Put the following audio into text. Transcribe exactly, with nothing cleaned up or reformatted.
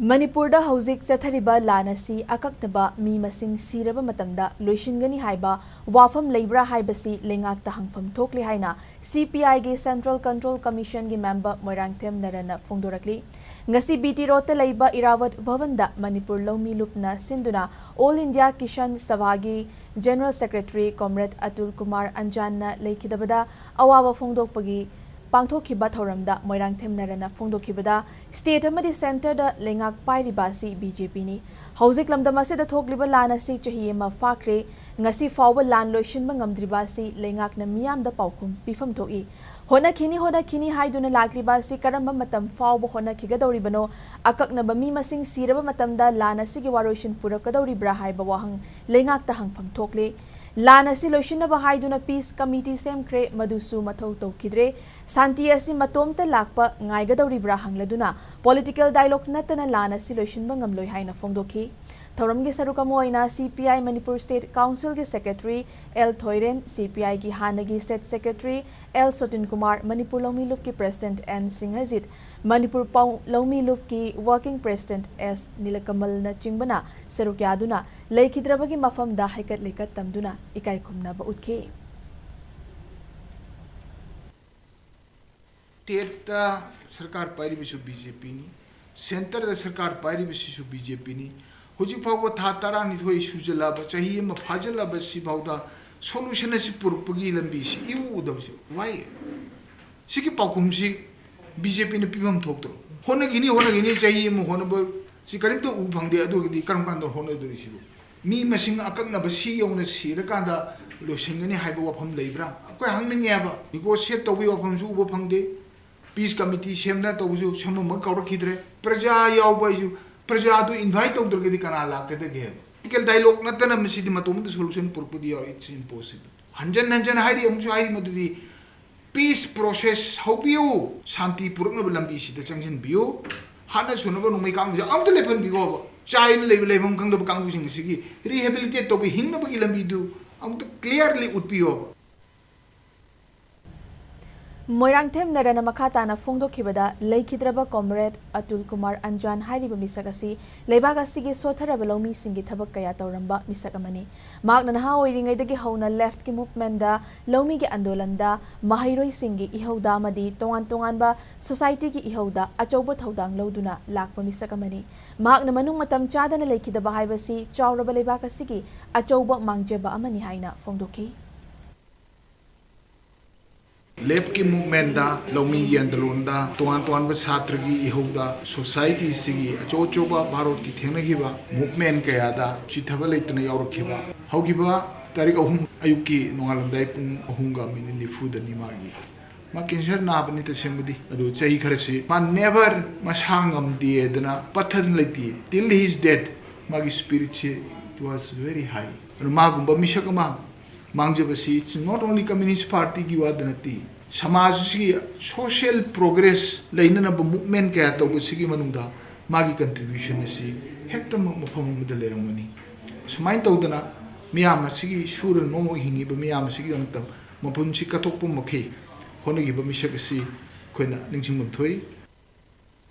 ꯃꯅꯤꯄꯨꯔꯗ ꯍꯧꯖꯤꯛ ꯆꯠꯊꯔꯤꯕ ꯂꯥꯟ ꯑꯁꯤ ꯑꯀꯛꯅꯕ ꯃꯤ ꯃꯁꯤꯡ ꯁꯤꯔꯕ ꯃꯇꯝꯗ ꯂꯣꯏꯁꯤꯟꯒꯅꯤ ꯍꯥꯏꯕ ꯋꯥꯐꯝ ꯂꯩꯕ꯭ꯔꯥ ꯍꯥꯏꯕꯁꯤ ꯂꯩꯉꯥꯛꯇ ꯍꯪꯐꯝ ꯊꯣꯛꯂꯤ ꯍꯥꯏꯅ CPIꯒꯤ Central Control Commissionꯒꯤ member ꯃꯣꯏꯔꯥꯡꯊꯦꯝ ꯅꯔꯟꯅ ꯐꯣꯡꯗꯣꯔꯛꯂꯤ꯫ ꯉꯁꯤ BT Roadꯇ ꯂꯩꯕ ꯏꯔꯥꯋꯠ ꯚꯕꯟꯗ ꯃꯅꯤꯄꯨꯔ ꯂꯧꯃꯤ ꯂꯨꯞꯅ ꯁꯤꯟꯗꯨꯅ All India Kisan Sabhaꯒꯤ General Secretary Comrade Atul Kumar ꯑꯟꯖꯥꯟꯅ ꯂꯩꯈꯤꯗꯕꯗ ꯑꯋꯥꯕ ꯐꯣꯡꯗꯣꯛꯄꯒꯤ ꯄꯥꯡꯊꯣꯛꯈꯤꯕ ꯊꯧꯔꯝꯗ ꯃꯣꯏꯔꯥꯡꯊꯦꯝ ꯅꯔꯟꯅ ꯐꯣꯡꯗꯣꯛꯈꯤꯕꯗ, state ꯑꯃꯗꯤ centreꯗ ꯂꯩꯉꯥꯛ ꯄꯥꯏꯔꯤꯕ ꯑꯁꯤ BJPꯅꯤ꯫ ꯍꯧꯖꯤꯛ ꯂꯝꯗꯝ ꯑꯁꯤꯗ ꯊꯣꯛꯂꯤꯕ ꯂꯥꯟ ꯑꯁꯤ ꯆꯍꯤ ꯑꯃ ꯐꯥꯈ꯭ꯔꯦ꯫ ꯉꯁꯤ ꯐꯥꯎꯕ ꯂꯥꯟ ꯂꯣꯏꯁꯤꯟꯕ ꯉꯝꯗ꯭ꯔꯤꯕ ꯑꯁꯤ ꯂꯩꯉꯥꯛꯅ ꯃꯤꯌꯥꯝꯗ ꯄꯥꯎꯈꯨꯝ ꯄꯤꯐꯝ ꯊꯣꯛꯏ꯫ ꯍꯣꯠꯅꯈꯤꯅꯤ, ꯍꯣꯠꯅꯈꯤꯅꯤ ꯍꯥꯏꯗꯨꯅ ꯂꯥꯛꯂꯤꯕ ꯑꯁꯤ ꯀꯔꯝꯕ ꯃꯇꯝ ꯐꯥꯎꯕ ꯍꯣꯠꯅꯈꯤꯒꯗꯧꯔꯤꯕꯅꯣ? ꯑꯀꯛꯅꯕ ꯃꯤ ꯃꯁꯤꯡ ꯁꯤꯔꯕ ꯃꯇꯝꯗ ꯂꯥꯟ ꯑꯁꯤꯒꯤ ꯋꯥꯔꯣꯏꯁꯤꯟ ꯄꯨꯔꯛꯀꯗꯧꯔꯤꯕ꯭ꯔꯥ ꯍꯥꯏꯕ ꯋꯥꯍꯪ ꯂꯩꯉꯥꯛꯇ ꯍꯪꯐꯝ ꯊꯣꯛꯂꯤ꯫ ꯂꯥꯟ ꯑꯁꯤ ꯂꯣꯏꯁꯤꯟꯅꯕ ꯍꯥꯏꯗꯨꯅ peace committee ꯁꯦꯝꯈ꯭ꯔꯦ, ꯃꯗꯨꯁꯨ ꯃꯊꯧ ꯇꯧꯈꯤꯗ꯭ꯔꯦ꯫ ꯁꯥꯟꯇꯤ ꯑꯁꯤ ꯃꯇꯣꯝꯇ ꯂꯥꯛꯄ ꯉꯥꯏꯒꯗꯧꯔꯤꯕ꯭ꯔꯥ ꯍꯪꯂꯗꯨꯅ political dialogue ꯅꯠꯇꯅ ꯂꯥꯟ ꯑꯁꯤ ꯂꯣꯏꯁꯤꯟꯕ ꯉꯝꯂꯣꯏ ꯍꯥꯏꯅ ꯐꯣꯡꯗꯣꯛꯈꯤ꯫ ꯊꯧꯔꯝꯒꯤ ꯁꯔꯨꯛ ꯑꯃ ꯑꯣꯏꯅ CPI Manipur State Councilꯒꯤ Secretary L ꯊꯣꯏꯔꯦꯟ, CPIꯒꯤ ꯍꯥꯟꯅꯒꯤ State Secretary L ꯁꯣꯇꯤꯟ Kumar, Manipur ꯂꯧꯃꯤ ꯂꯨꯞꯀꯤ President N ꯁꯤꯡꯍꯖꯤꯠ, ꯃꯅꯤꯄꯨꯔ ꯄꯥꯎ-, ꯂꯧꯃꯤ ꯂꯨꯞꯀꯤ Working President S ꯅꯤꯂꯀꯃꯜꯅꯆꯤꯡꯕꯅ ꯁꯔꯨꯛ ꯌꯥꯗꯨꯅ ꯂꯩꯈꯤꯗ꯭ꯔꯕꯒꯤ ꯃꯐꯝꯗ ꯍꯩꯀꯠ ꯂꯩꯀꯠ ꯇꯝꯗꯨꯅ ꯏꯀꯥꯏ ꯈꯨꯝꯅꯕ ꯎꯠꯈꯤ꯫ Stateꯇ ꯁꯔꯀꯥꯔ ꯄꯥꯏꯔꯤꯕꯁꯨ BJPꯅꯤ, centreꯗ ꯁꯔꯀꯥꯔ ꯄꯥꯏꯔꯤꯕꯁꯤꯁꯨ BJPꯅꯤ꯫ ꯍꯧꯖꯤꯛ ꯐꯥꯎꯕ ꯊꯥ ꯇꯔꯥꯅꯤꯊꯣꯏ ꯁꯨꯖꯜꯂꯛꯑꯕ, ꯆꯍꯤ ꯑꯃ ꯐꯥꯖꯜꯂꯛꯑꯕ ꯁꯤ ꯐꯥꯎꯗ solution ꯑꯁꯤ ꯄꯨꯔꯛꯄꯒꯤ ꯂꯝꯕꯤꯁꯤ ꯏꯎ ꯎꯗꯕꯁꯦ why? ꯁꯤꯒꯤ ꯄꯥꯎꯈꯨꯝꯁꯤ BJPꯅ ꯄꯤꯐꯝ ꯊꯣꯛꯇ꯭ꯔꯣ? ꯍꯣꯠꯅꯈꯤꯅꯤ, ꯍꯣꯠꯅꯈꯤꯅꯤ, ꯆꯍꯤ ꯑꯃ ꯍꯣꯠꯅꯕ ꯁꯤ ꯀꯔꯤꯝꯇ ꯎꯕ ꯐꯪꯗꯦ꯫ ꯑꯗꯨꯒꯗꯤ ꯀꯔꯝ ꯀꯥꯟꯗ ꯍꯣꯠꯅꯗꯣꯔꯤ ꯁꯤꯕꯨ? ꯃꯤ ꯃꯁꯤꯡ ꯑꯀꯛꯅꯕ ꯁꯤ ꯌꯧꯅ ꯁꯤꯔꯀꯥꯟꯗ ꯂꯣꯏꯁꯤꯟꯒꯅꯤ ꯍꯥꯏꯕ ꯋꯥꯐꯝ ꯂꯩꯕ꯭ꯔꯥ? ꯑꯩꯈꯣꯏ ꯍꯪꯅꯤꯡꯉꯦ ꯍꯥꯏꯕ꯫ Negotiate ꯇꯧꯕꯒꯤ ꯋꯥꯐꯝꯁꯨ ꯎꯕ ꯐꯪꯗꯦ꯫ Peace committee ꯁꯦꯝꯅ ꯇꯧꯕꯁꯨ ꯁꯦꯝꯐꯝ ꯑꯃ ꯀꯧꯔꯛꯈꯤꯗ꯭ꯔꯦ꯫ ꯄ꯭ꯔꯖꯥ ꯌꯥꯎꯕ ꯍꯥꯏꯁꯨ, ꯄ꯭ꯔꯖꯥꯗꯨ invite ꯇꯧꯗ꯭ꯔꯒꯗꯤ ꯀꯅꯥ ꯂꯥꯛꯀꯗꯒꯦ ꯍꯥꯏꯕ? Political dialogue ꯅꯠꯇꯅ ꯃꯁꯤꯗꯤ ꯃꯇꯣꯝꯇ solution ꯄꯨꯔꯛꯄꯗꯤ ꯌꯥꯔꯣꯏ, it's impossible꯫ ꯍꯟꯖꯟ ꯍꯟꯖꯟ ꯍꯥꯏꯔꯤ, ꯑꯃꯨꯛꯁꯨ ꯍꯥꯏꯔꯤ ꯃꯗꯨꯗꯤ peace process ꯍꯧꯕꯤꯌꯨ, ꯁꯥꯟꯇꯤ ꯄꯨꯔꯛꯅꯕ ꯂꯝꯕꯤꯁꯤꯗ ꯆꯪꯁꯤꯟꯕꯤꯌꯨ, ꯍꯥꯠꯅ ꯁꯨꯅꯕ ꯅꯣꯡꯃꯩ ꯀꯥꯞꯅꯕꯁꯦ ꯑꯝꯇ ꯂꯦꯞꯍꯟꯕꯤꯌꯣꯕ꯫ ꯆꯥꯏꯅ ꯂꯩꯕ ꯂꯩꯐꯝ ꯈꯪꯗꯕ ꯀꯥꯡꯕꯨꯁꯤꯡ ꯑꯁꯤꯒꯤ rehabilitate ꯇꯧꯕ, ꯍꯤꯡꯅꯕꯒꯤ ꯂꯝꯕꯤꯗꯨ ꯑꯃꯨꯛꯇ clearly ꯎꯠꯄꯤꯌꯣꯕ꯫ ꯃꯣꯏꯔꯥꯡꯊꯦꯝ ꯅꯔꯅ ꯃꯈꯥ ꯇꯥꯅ ꯐꯣꯡꯗꯣꯛꯈꯤꯕꯗ, ꯂꯩꯈꯤꯗ꯭ꯔꯕ ꯀꯣꯝꯔꯦꯗ ꯑꯇꯨꯜ ꯀꯨꯃꯥꯔ ꯑꯟꯖꯥꯟ ꯍꯥꯏꯔꯤꯕ ꯃꯤꯁꯛ ꯑꯁꯤ ꯂꯩꯕꯥꯛ ꯑꯁꯤꯒꯤ ꯁꯣꯠꯊꯔꯕ ꯂꯧꯃꯤꯁꯤꯡꯒꯤ ꯊꯕꯛ ꯀꯌꯥ ꯇꯧꯔꯝꯕ ꯃꯤꯁꯛ ꯑꯃꯅꯤ꯫ ꯃꯍꯥꯛꯅ ꯅꯍꯥ ꯑꯣꯏꯔꯤꯉꯩꯗꯒꯤ ꯍꯧꯅ ꯂꯦꯐꯠꯀꯤ ꯃꯨꯚꯃꯦꯟꯗ, ꯂꯧꯃꯤꯒꯤ ꯑꯟꯗꯣꯂꯟꯗ, ꯃꯍꯩꯔꯣꯏꯁꯤꯡꯒꯤ ꯏꯍꯧꯗ ꯑꯃꯗꯤ ꯇꯣꯉꯥꯟ ꯇꯣꯉꯥꯟꯕ ꯁꯣꯁꯥꯏꯇꯤꯒꯤ ꯏꯍꯧꯗ ꯑꯆꯧꯕ ꯊꯧꯗꯥꯡ ꯂꯧꯗꯨꯅ ꯂꯥꯛꯄ ꯃꯤꯁꯛ ꯑꯃꯅꯤ꯫ ꯃꯍꯥꯛꯅ ꯃꯅꯨꯡ ꯃꯇꯝ ꯆꯥꯗꯅ ꯂꯩꯈꯤꯗꯕ ꯍꯥꯏꯕꯁꯤ ꯆꯥꯎꯔꯕ ꯂꯩꯕꯥꯛ ꯑꯁꯤꯒꯤ ꯑꯆꯧꯕ ꯃꯥꯡꯖꯕ ꯑꯃꯅꯤ ꯍꯥꯏꯅ ꯐꯣꯡꯗꯣꯛꯈꯤ꯫ ꯂꯦꯐꯠꯀꯤ ꯃꯨꯚꯃꯦꯟꯗ, ꯂꯧꯃꯤꯒꯤ ꯑꯟꯗꯣꯂꯟꯗ, ꯇꯣꯉꯥꯟ ꯇꯣꯉꯥꯟꯕ ꯁꯥꯇ꯭ꯔꯒꯤ ꯏꯍꯧꯗ, ꯁꯣꯁꯥꯏꯇꯤꯁꯤꯒꯤ ꯑꯆꯧ ꯑꯆꯧꯕ ꯚꯥꯔꯠꯀꯤ ꯊꯦꯡꯅꯈꯤꯕ ꯃꯨꯚꯃꯦꯟ ꯀꯌꯥꯗ ꯆꯤꯠꯊꯕ ꯂꯩꯇꯅ ꯌꯥꯎꯔꯛꯈꯤꯕ, ꯍꯧꯈꯤꯕ ꯇꯥꯔꯤꯛ ꯑꯍꯨꯝ ꯑꯌꯨꯛꯀꯤ ꯅꯣꯡꯉꯥꯜꯂꯝꯗꯥꯏ ꯄꯨꯡ ꯑꯍꯨꯝꯒ ꯃꯤꯅꯤꯠ ꯅꯤꯐꯨꯗꯅꯤ ꯃꯥꯒꯤ, ꯃꯥ ꯀꯦꯟꯁꯔ ꯅꯥꯕꯅꯤ ꯇꯁꯦꯡꯕꯗꯤ꯫ ꯑꯗꯨ ꯆꯍꯤ ꯈꯔꯁꯤ ꯃꯥ ꯅꯦꯚꯔ ꯃꯁꯥ ꯉꯝꯗꯦꯗꯅ ꯄꯠꯊꯗꯅ ꯂꯩꯇꯦ꯫ Till his death ꯃꯥꯒꯤ ꯁ꯭ꯄꯤꯔꯤꯠꯁꯤ, it was very high꯫ ꯑꯗꯨ ꯃꯥꯒꯨꯝꯕ ꯃꯤꯁꯛ ꯑꯃ ꯃꯥꯡꯖꯕꯁꯤ it's not only Communist Partyꯒꯤ ꯋꯥꯗ ꯅꯠꯇꯦ, ꯁꯃꯥꯖꯁꯤꯒꯤ ꯁꯣꯁꯤꯌꯦꯜ ꯄ꯭ꯔꯣꯒ꯭ꯔꯦꯁ ꯂꯩꯅꯅꯕ ꯃꯨꯚꯃꯦꯟ ꯀꯌꯥ ꯇꯧꯕꯁꯤꯒꯤ ꯃꯅꯨꯡꯗ ꯃꯥꯒꯤ ꯀꯟꯇ꯭ꯔꯤꯕ꯭ꯌꯨꯁꯟ ꯑꯁꯤ ꯍꯦꯛꯇꯃꯛ ꯃꯐꯝ ꯑꯃꯗ ꯂꯩꯔꯝꯒꯅꯤ꯫ ꯁꯨꯃꯥꯏꯅ ꯇꯧꯗꯅ ꯃꯤꯌꯥꯝ ꯑꯁꯤꯒꯤ ꯁꯨꯔ ꯅꯣꯝꯃꯒ ꯍꯤꯡꯉꯤꯕ ꯃꯤꯌꯥꯝ ꯑꯁꯤꯒꯤꯗꯃꯛꯇ ꯃꯄꯨꯟꯁꯤ ꯀꯠꯊꯣꯛꯄ ꯃꯈꯩ ꯍꯣꯠꯅꯈꯤꯕ ꯃꯤꯁꯛ ꯑꯁꯤ ꯑꯩꯈꯣꯏꯅ ꯅꯤꯡꯁꯤꯡꯐꯝ ꯊꯣꯛꯏ꯫